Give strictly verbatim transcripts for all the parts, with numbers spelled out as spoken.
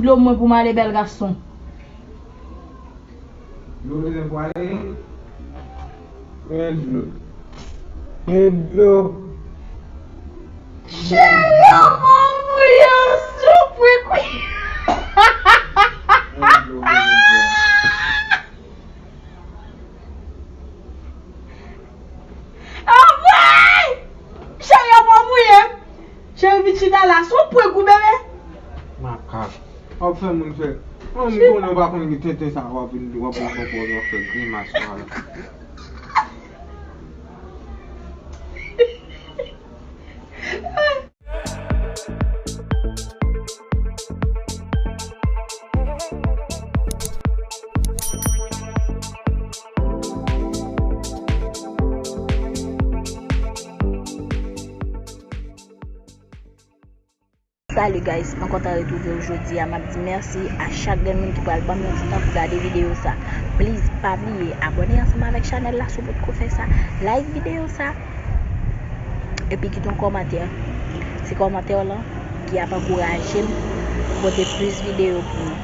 Dlo mwen pou m ale, bèl gason. Dlo bezwen pou ale? Men dlo. Men dlo. Cheri, an mwen mouye sou prik wi. Men dlo bezwen pou ale. Anmwey! Cheri, an mwen mouye. Cheri, vin chita la, sou prik wi, bebe. Makak. W ap fè moun fè. Mwen, m konnen w pa konn gen tenten sa, w ap vin, w ap pran pòz, w ap fè grimas, w ap. Salut guys, mwen kontan retwouve w jodi a. M ap di mèsi a chak grenn moun ki pral ban m yon ti tan pou gade videyo sa. Please, pa bliye abòne ansanm avèk chanèl la si w potko fè sa. Like videyo sa. Epi kite yon kòmantè. Se kòmantè w lan ki ap ankouraje m pou pote plis videyo pou nou.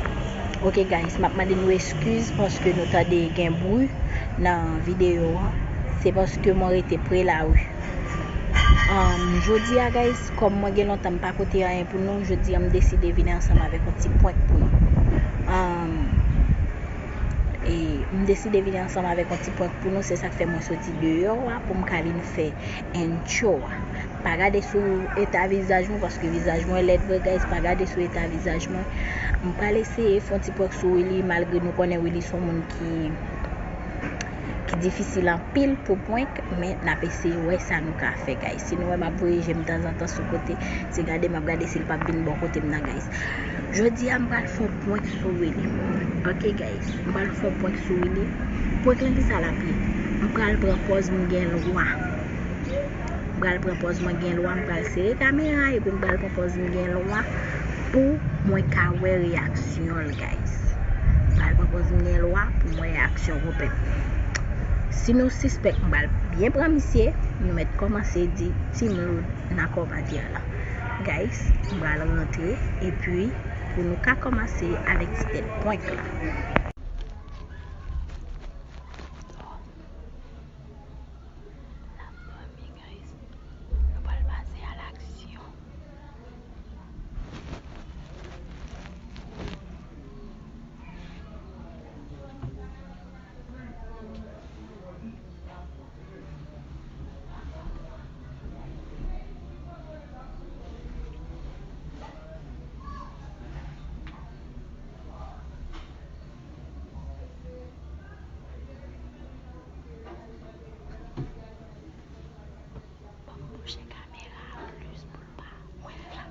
Ok guys, m ap mande nou eskiz paske nou tande gen bri nan videyo an. Se paske mwen rete pre lari. Um, jodi a guys, kòm mwen gen lontan m pa pote anyen pou nou, jodi a m deside vin ansanm avèk yon ti prank pou nou. Um, e m deside vin ansanm avèk yon ti prank pou nou, se sa k fè mwen soti deyò a pou m ka vin fè intro a. Pa gade sou eta vizaj mwen, paske vizaj mwen lèd vre guys, pa gade sou eta vizaj mwen. M pral eseye fè yon ti prank sou Willy, malgre nou konnen Willy se yon moun ki ki difisil anpil pou prank, men n ap eseye wè sa nou ka fè, guys. Si nou wè m ap voye je m tanzantan sou kote, se gade m ap gade si l p ap vin bò kote m nan, guys. Jodi a, m pral fè yon prank sou Willy. Ok, guys, m pral fè yon prank sou Willy. Prank lan, kisa l ap ye? M pral pran pòz m gen lwa. M pral pran pòz mwen gen lwa, m pral sere kamera epi m pral pran pòz m gen lwa pou mwen ka wè reyaksyon l, guys. M pral pran pòz m gen lwa pou m wè reyaksyon konpè m. Si nou sispèk m pral byen pran misye, nou mèt kòmanse di Team Loud nan kòmantè la. Guys, m pral rantre epi pou nou ka kòmanse avèk ti tèt prank la. L ap dòmi, guys. Nou pral pase a laksyon. Ban m bouche kamera a plis pou l pa wè l la.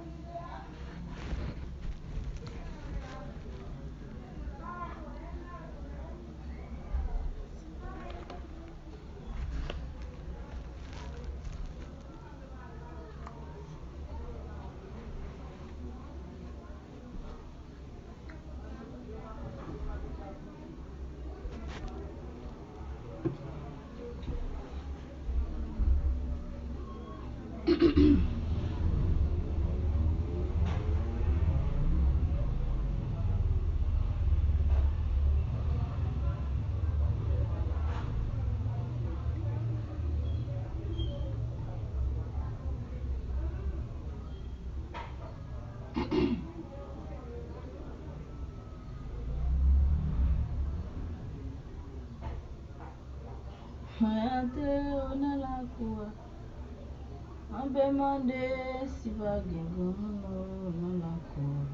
Mwen antre yo nan lakou a. Mwen pe mande si pa gen granmoun yo nan lakou a.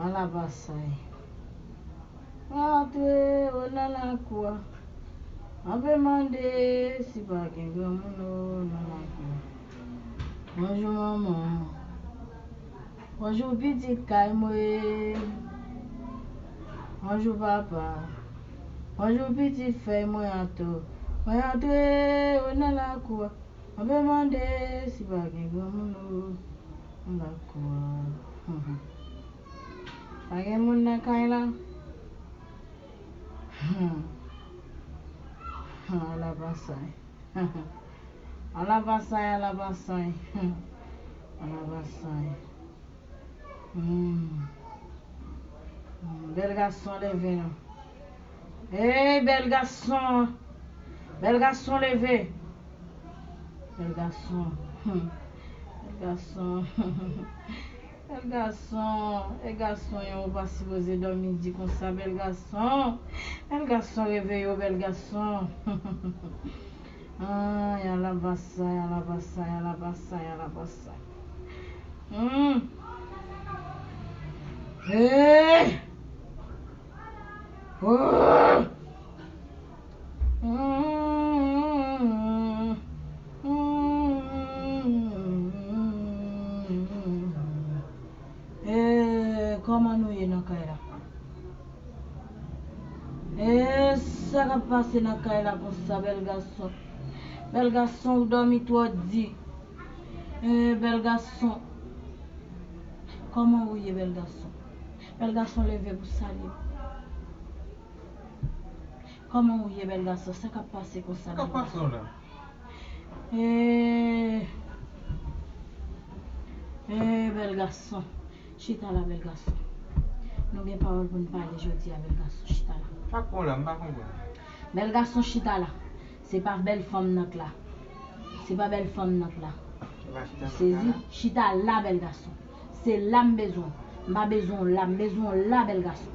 Ala basay. Mwen antre yo nan lakou a. Mwen pe mande si pa gen granmoun yo nan lakou a. Bonjou, manman. Bonjou, pitit kay mwen. Bonjou, papa. Bonjou, pitit fèy mwen an tou. Mwen antre yo nan lakou a. Mwen pe mande si pa gen granmoun yo nan lakou a. Pa gen moun nan kay la? Hmm. Hmm, ala basay. Ala basay, ala basay. Hmm. Ala basay. Hmm. Hmm, bèl gason, leve non. Hey, bèl gason. Bèl gason, leve. Bèl gason. Hmm. Bèl gason. Bèl gason. E gason yo, ou pa sipoze dòmi di konsa, bèl gason. Bèl gason, reveye w, bèl gason. Ay, ala basay, ala basay, ala basay, ala basay. Hmm. Hey! Oh! Hmm. Hmm. Eh, kòman nou ye nan kay la? Eh, sa k ap pase nan kay la konsa, bèl gason? Bèl gason, ou dòmi twò di. Eh, bèl gason. Kòman ou ye, bèl gason? Bèl gason, leve pou salye. Kòman ou ye, bèl gason? Sa k ap pase konsa? Sa k ap pase w la? Eh, eh, bèl gason. Chita la, bèl gason. Nou gen pawòl pou n pale jodi a, bèl gason. Chita la. Sa k pran w la? M pa konprann. Bèl gason, chita la. Se pa bèl fanm nan k la. Se pa bèl fanm nan k la. Ou sezi? Chita la, bèl gason. Se la m bezwen w. M pa bezwen w la, m bezwen w la, bèl gason.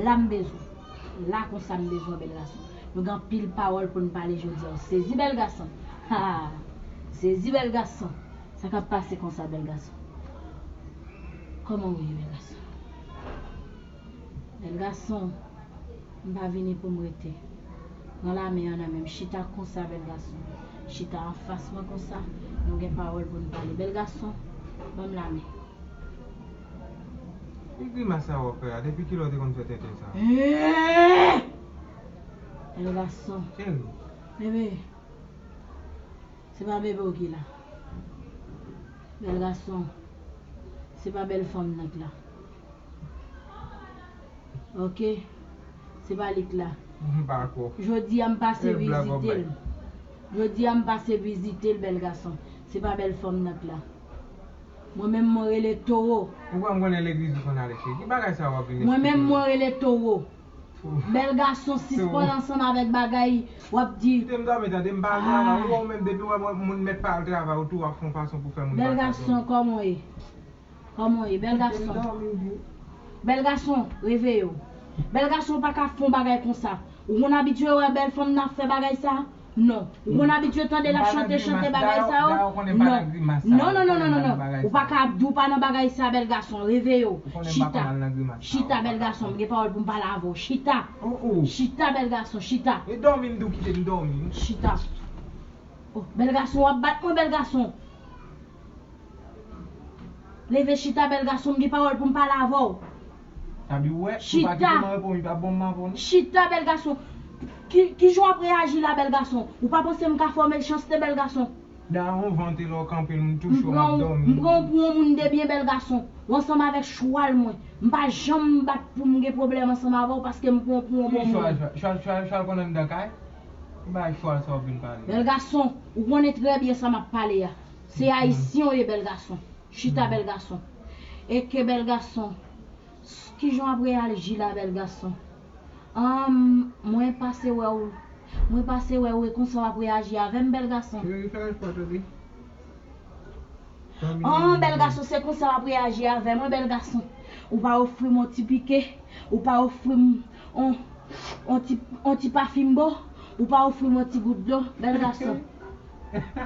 La m bezwen w. La konsa m bezwen w, bèl gason. Nou gen anpil pawòl pou n pale jodi a. Ou sezi, bèl gason? Ha! Sezi, bèl gason. Sa k ap pase konsa, bèl gason? Kòman ou ye, bèl gason? Bèl gason, m pa vini pou m rete. Pran lamen an nan men m, chita konsa, bèl gason. Chita anfas mwen konsa. Nou gen pawòl pou n pale. Bèl gason, ban m lamen. Ki grimas sa w ap fè a? Depi kilè w te konn fè tenten sa? Eh! Bèl gason. Cheri. Bebe. Se pa bebe w ki la. Bèl gason. Se pa bèl fanm nan k la. Oke? Se pa li k la. M pa kwè w. Jodi a m pase vizite l. Jodi a m pase vizite l, bèl gason. Se pa bèl fanm nan k la. Mwen menm mwen rele towo. Ou kwè m konnen legliz ou konn ale, cheri? Ki bagay sa w ap vin eksplike m? Mwen menm mwen rele towo. Bèl gason, sispann ansanm avèk bagay w ap di. Kite m dòmi, tande, m pa al travay. Ou wè w menm, depi w wè moun mèt pa al travay, ou tou w ap fè yon fason pou fè moun pa al travay. Bèl gason, kòman w ye? Kòman w ye? Bèl gason. Bèl gason, reveye w. Bèl gason, ou pa ka fè yon bagay konsa. Ou konn abitye wè bèl fanm nan ap fè bagay sa? Non. Ou konn abitye tande l ap chante, chante bagay sa yo? Non. Non, non, non, non, non, non. Ou pa ka ap di w pa nan bagay sa, bèl gason. Reveye w. Chita. Chita, bèl gason. M gen pawòl pou m pale avè w. Chita. Chita, bèl gason. Chita. E dòmi m di w kite m dòmi. Chita. Oh, bèl gason, w ap bat mwen, bèl gason. Leve chita, bèl gason, m gen pawòl pou m pale avè w. Sa di w wè, ou pa kite m an repo, li pa bon m avè w, non. Chita, bèl gason. Ki, kijan w ap reyaji la, bèl gason? Ou pa panse m ka fè w mechanste, bèl gason? Dayè, yon vante lè w kanpe, m touche w, m ap dòmi. M pran w pou yon moun de byen, bèl gason. Ou ansanm avèk chwal mwen. M pa janm bat pou m gen pwoblèm ansanm avè w paske m pran w pou yon bon moun. Ki chwal, chwal, chwal, chwal konn anndan kay? Ki bagay chwal sa w ap vin pale? Bèl gason, ou konnen trè byen sa m ap pale a. Se ayisyen w ye, bèl gason. Chita, bèl gason. E ke bèl gason, kijan w ap reyaji la, bèl gason? An, mwen pase wè w, mwen pase wè w, e konsa w ap reyaji avè m, bèl gason. Cheri, fè respè w, tande. An, bèl gason, se konsa w ap reyaji avè mwen, bèl gason. Ou pa ofri m yon ti pike, ou pa ofri m yon, yon ti, yon ti pafim bo, ou pa ofri m yon ti gout dlo, bèl gason.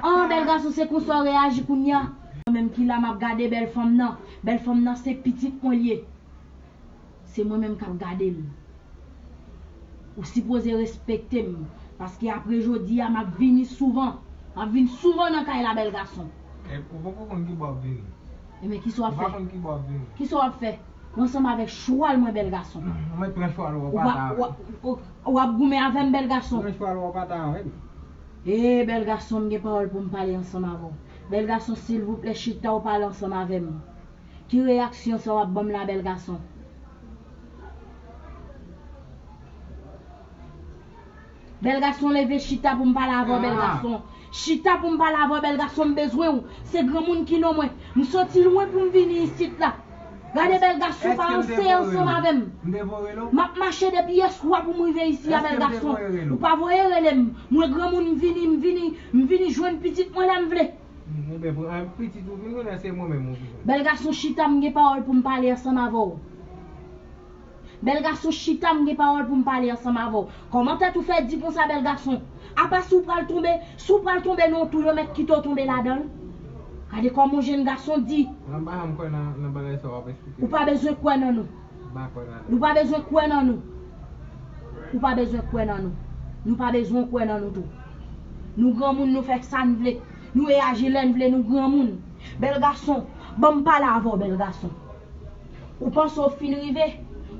An, bèl gason, se konsa w reyaji kounye a. Mwen menm ki la, m ap gade bèl fanm nan. Bèl fanm nan, se pitit mwen l ye. Se mwen menm k ap gade l. Ou sipoze respekte m. Paske apre jodi a, m ap vini souvan. M ap vin souvan nan kay la, bèl gason. E, ou poko konn ki bò w ap vini. Ebyen, kisa w ap fè? Ou pa konn ki bò w ap vini. Kisa w ap fè? Ou ansanm avèk chwal mwen, bèl gason. Ou mèt pran chwal ou, ou pa ta avè m. Ou ap, ou, ou, ou ap goumen avè m, bèl gason. Pran chwal ou, ou pa ta avè m. E, bèl gason, m gen pawòl pou m pale ansanm avè w. Bèl gason, silvouplè, chita w pale ansanm avè m. Ki reyaksyon sa w ap ban m la, bèl gason? Bèl gason, leve chita pou m pale avè w, bèl gason. Chita pou m pale avè w, bèl gason, m bezwen w. Se granmoun ki non mwen. M soti lwen pou m vini isit la. Gade, bèl gason, pa yon seye ansanm avè m. M ap mache depi yèswa pou m rive isi a, bèl gason. Ou pa voye rele m. Mwen granmoun, m vini, m vini, m vini jwenn pitit mwen lè m vle. Pitit ou vin konnen se mwen menm ou vin. Bèl gason, chita, m gen pawòl pou m pale ansanm avè w. Bèl gason, chita, m gen pawòl pou m pale ansanm avè w. Kòman tèt ou fè di konsa, bèl gason? Apa si w pral tonbe, si w pral tonbe nan yon twou, yo mèt kite w tonbe ladan l? Gade kòman yon jenn gason di. Mwen pa janm kwè nan, nan bagay sa w ap eksplike. Ou pa bezwen kwè nan nou. M pa kwè nan Nou pa bezwen kwè nan nou. Ou pa bezwen kwè nan nou. Nou pa bezwen kwè nan nou tou. Nou granmoun, nou fè sa n vle. Nou reyaji lè n vle, nou granmoun. Bèl gason, ban m pale avè w, bèl gason. Ou panse w fin rive?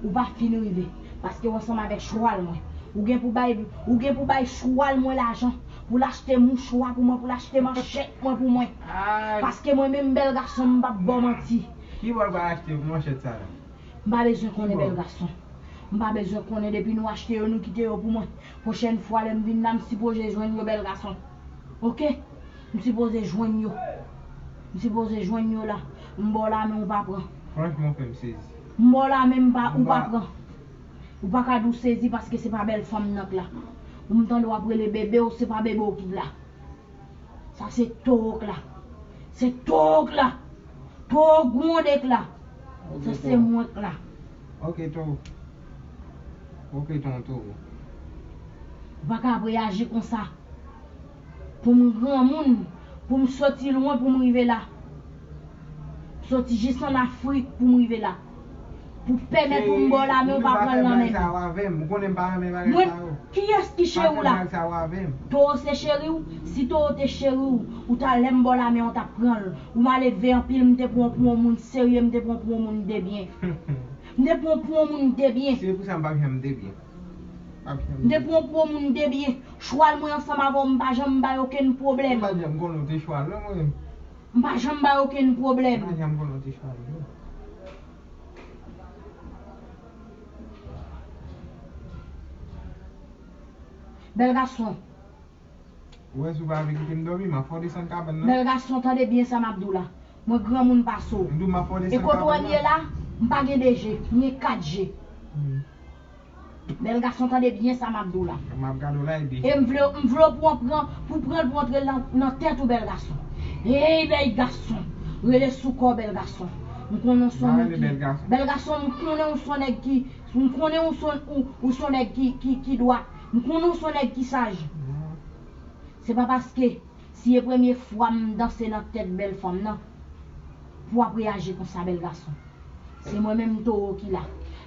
Ou pa fin rive. Paske w ansanm avèk chwal mwen. Ou gen pou bay, ou gen pou bay chwal mwen lajan pou l achte mouchwa pou mwen, pou l achte manchèt mwen pou mwen. Paske mwen menm, bèl gason, m p ap ba w manti. Ki bò l pral achte manchèt sa la? M pa bezwen konnen, bèl gason. M pa bezwen konnen, depi nou achte yo, nou kite yo pou mwen. Pwochèn fwa lè m vin la, m sipoze jwenn yo, bèl gason. Oke? M sipoze jwenn yo. M sipoze jwenn yo la. M ba w lamen, ou pa pran. Franchman, w fè m sezi. M ba w lamen, m pa, ou pa pran. Ou pa ka di w sezi paske se pa bèl fanm nan k la. Ou m tande w ap rele bebe w, se pa bebe w ki la. Sa se towo k la. Se towo k la. Towo gwonde k la. Sa se mwen k la. Oke, towo. Oke, ton towo. Ou pa ka ap reyaji konsa. Pou m granmoun, pou m soti lwen, pou m rive la. Soti jis ann Afrik pou m rive la. Pou pèmèt pou m ba w lamen, ou pa pran l nan men m. Mwen, kiyès ki cheri w la? Towo se cheri w? Si towo te cheri w, ou ta lè m ba w lamen, ou t ap pran l. Ou malelve anpil, m te pran w pou yon moun serye, m te pran w pou yon moun debyen. M te pran w pou yon moun debyen. Se pou sa m p ap janm debyen. M te pran w pou yon moun debyen. Chwal mwen ansanm avè w, m pa janm bay okenn pwoblèm. M pa janm konnen w te chwal, non, mwen. M pa janm bay okenn pwoblèm. M pa janm konnen w te chwal, non. Bèl gason. Ou wè si w pa vle kite m dòmi, m ap fè w desann kabann nan. Bèl gason, tande byen sa m ap di w la. Mwen granmoun pase w. M di w m ap fè w desann kabann nan. E kote w ye la, m pa gen de je, m gen kat je. Bèl gason, tande byen sa m ap di w la. M ap gade w la, epi. E m vle, m vle w pou w pran, pou pran l pou antre nan, nan tèt ou, bèl gason. Ey, bèl gason. Rele sou kò w, bèl gason. M konnen w se yon moun ki. Bèl gason, m konnen w se yon nèg ki, m konnen w se yon, ou, ou se yon nèg ki, ki, ki dwat. M konnen w se yon nèg ki saj. Se pa paske si e premye fwa m danse nan tèt bèl fanm nan, pou w ap reyaji konsa, bèl gason. Se mwen menm towo ki la.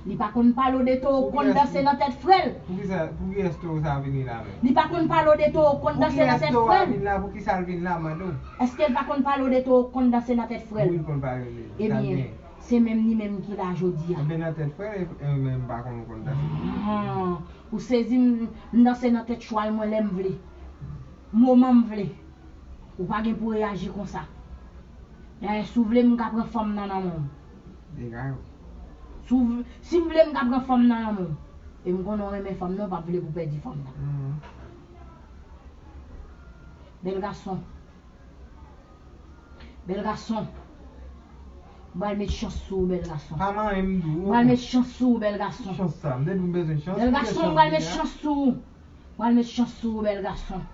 Li pa konn pale w de towo k konn danse nan tèt frè l. Pou kisa, pou kiyès towo sa a vini la menm? Li pa konn pale w de towo k konn danse nan tèt frè l. Pou kiyès towo a vin la? Pou kisa l vin la, mande w? Èske l pa konn pale w de towo k konn danse nan tèt frè l? Wi, l konn pale de li. Ebyen, se menm li menm ki la jodi a. Ebyen, nan tèt frè l, e, e, men m pa konn ou konn danse. Ah, ou sezi m, m danse nan tèt chwal mwen lè m vle. Moman m vle. Ou pa gen pou reyaji konsa. Dayè, si w vle, m ka pran fanm nan nan men w. Dega yo. Si w v-, si m vle, m ka pran fanm nan nan men w. E m konnen w renmen fanm nan, w p ap vle pou w pèdi fanm nan. Mhm. Bèl gason. Bèl gason. M pral met chans sou ou, bèl gason. Pa manyen m di w. M pral met chans sou ou, bèl gason. Chans sa, m te di w m bezwen chans. Bèl gason, m pral met chans sou ou. Pral met chans sou ou, bèl gason.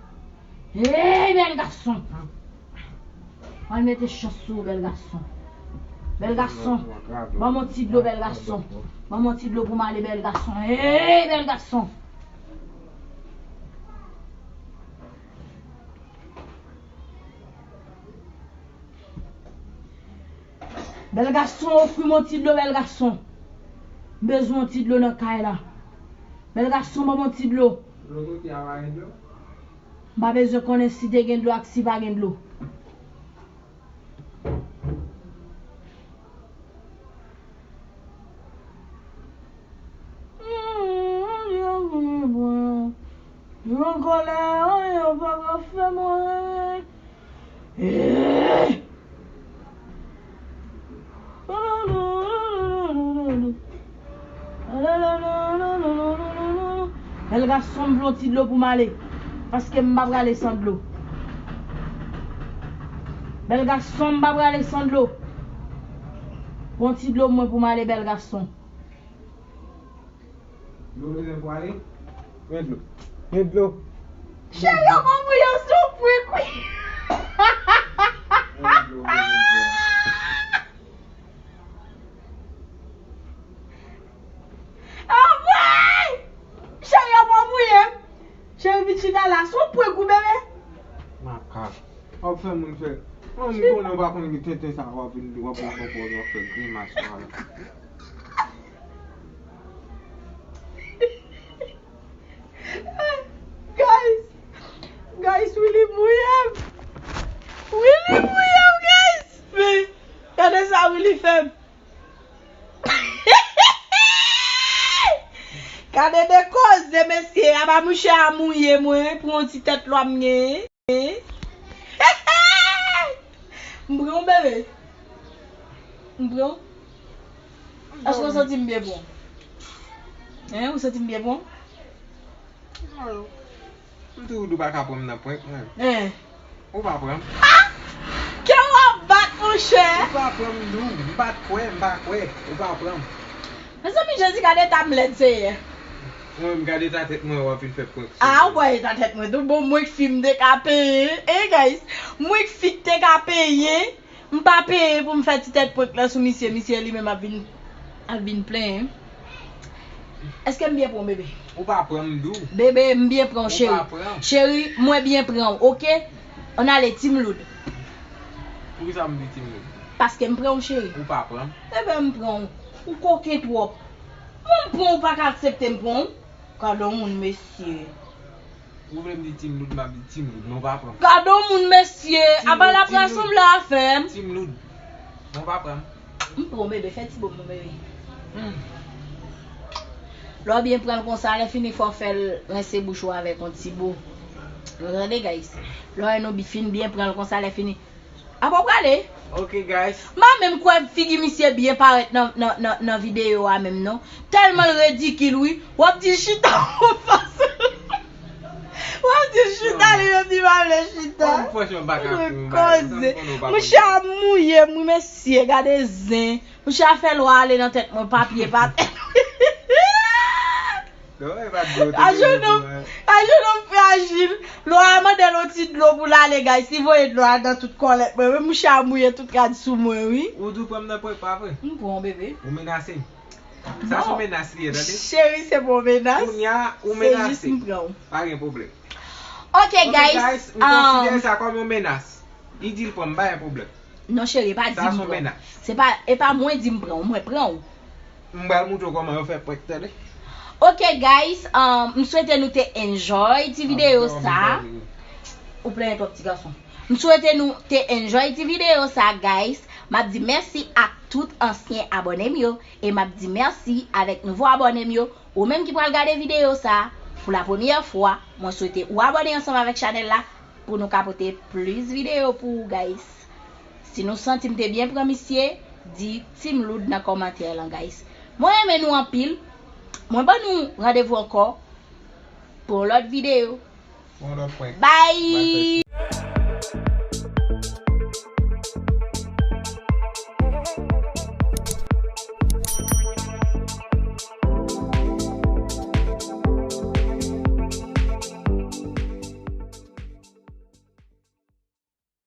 Hey, bèl gason. Pral mete chans sou ou, bèl gason. Bèl gason. Ban m yon ti dlo, bèl gason. Ban m yon ti dlo pou m ale, bèl gason. Hey, bèl gason. Bèl gason, ofri m yon ti dlo, bèl gason. M bezwen yon ti dlo nan kay la. Bèl gason, ban m yon ti dlo. Lòt kote a pa gen dlo? M pa bezwen konnen si te gen dlo ak si pa gen dlo. Yo kole, yo pa ka fè mwen. Bèl gason, m vle yon ti dlo pou m ale. Paske m pa prale san dlo. Bèl gason, m pa prale san dlo. Pran ti dlo mwen pou m ale, bèl gason. Dlo bezwen pou ale? Men dlo. Men dlo. Cheri, yo ban mwen yon sou prik, wi. Men dlo, men dlo. Anmwey! Cheri, yo ban mwen mouye. Cheri, vin chita la. Sou prik ou, bebe. Makak. W ap fè moun fè. Mwen, m konnen w pa konn gen tenten sa, w ap vin, w ap vin pran pòz, w ap fè grimas la. Guys, guys, Willy mouye m. Willy mouye m, guys. Men, gade sa Willy fè m. Gade de koze, mesye. Apa mouche a mouye mwen pou yon ti tèt lwa m genyen. M pran w, bebe. M pran w. Èske w santi m byen pran w? Hein, ou santi m byen pran w? M toujou di w pa ka pran m nan prank, mwen. Hein. Ou pa pran m. Ah! Kè w ap bat, monchè. Ou pa pran m, Dou. M pa t kwè, m pa kwè. Ou pa pran m. Mezanmi, Jezi, gade eta m lèd, Seyè. Mwen menm, gade eta tèt mwen, w ap vin fè prank sou mwen. Ah, ou wè eta tèt mwen tou. Bon, mwen k fi m te ka peye. Eh, guys, mwen k fi k te ka peye. M pa peye pou m fè ti tèt prank lan sou misye. Misye li menm ap vin, ap vin plenyen. Èske m byen pran w, bebe? Ou pa pran m, Dou. Bebe, m byen pran w, cheri. Ou pa pran m. Cheri, mwen byen pran w, oke? Ann ale, Team Loud. Poukisa m di Team Loud? Paske m pran w, cheri. Ou pa pran m. Bebe, m pran w. Ou koken twòp. Mwen m pran w, ou pa ka aksepte m pran w. Gade yon moun, mesye. Ou vle m di Team Loud, m ap di Team Loud, men w pa pran m. Gade yon moun, mesye. Team Apa Loud, l ap Team Loud. Rasanble afè m. Team Loud. Men w pa pran m. M pran w, bebe, fè ti bo m non, bebe. Hmm. Lè w byen pran l konsa, lè fini fò w fè l rense bouch ou avèk yon ti bo. Nou tande, guys? Lè w wè nou bi- fin byen pran l konsa, lè fini. Apa w prale? Ok, guys. M pa menm kwè figi misye byen parèt nan, nan, nan, nan videyo a menm non. Tèlman l redikil, wi. W ap di l chita yon fason. W ap di l chita, li menm li pa vle chita. Mwen, franchman, m pa ka pou yon bagay konsa, m konnen w pa konn. Mouche a mouye m, wi, mesye, gade zen. Mouche a fè lwa ale nan tèt mwen, papye pa tèt. Non, e pa dlo, te A gen jenou, dlo, a jenou frajil. Lwa a mande l yon ti dlo pou l ale, guys. Li voye dlo a nan tout kòlèt mwen. Men mouche a mouye tout rad sou mwen, wi. Ou di w pran m nan prank, pa vre? M pran w, bebe. Ou menase m. Sa se yon menas li ye, tande? Cheri, se pa yon menas. Kounye a, ou menase m. Se jis m pran w. Pa gen pwoblèm. Ok, guys, m konsidere sa kòm yon menas. Li di l pran m, pa gen pwoblèm. Non, cheri, e pa di m pran w. Se pa, e pa mwen di m pran w, mwen pran w. M pral montre w kòman yo fè prank, tande. Ok, guys, um, m swete nou te enjoy ti videyo sa. Ou plenyen twòp, ti gason. M swete nou te enjoy ti videyo sa, guys. M ap di mèsi ak tout ansyen abòne m yo. E m ap di mèsi avèk nouvo abòne m yo. Ou menm ki pral gade videyo sa pou la premyè fwa, mwen swete ou abòne ansanm avèk chanèl la pou nou ka pote plis videyo pou ou, guys. Si nou santi m te byen pran misye, di Team Loud nan kòmantè lan, guys. Mwen renmen nou anpil. Mwen ban nou randevou ankò pou yon lòt videyo. Pou yon lòt prank. Bye!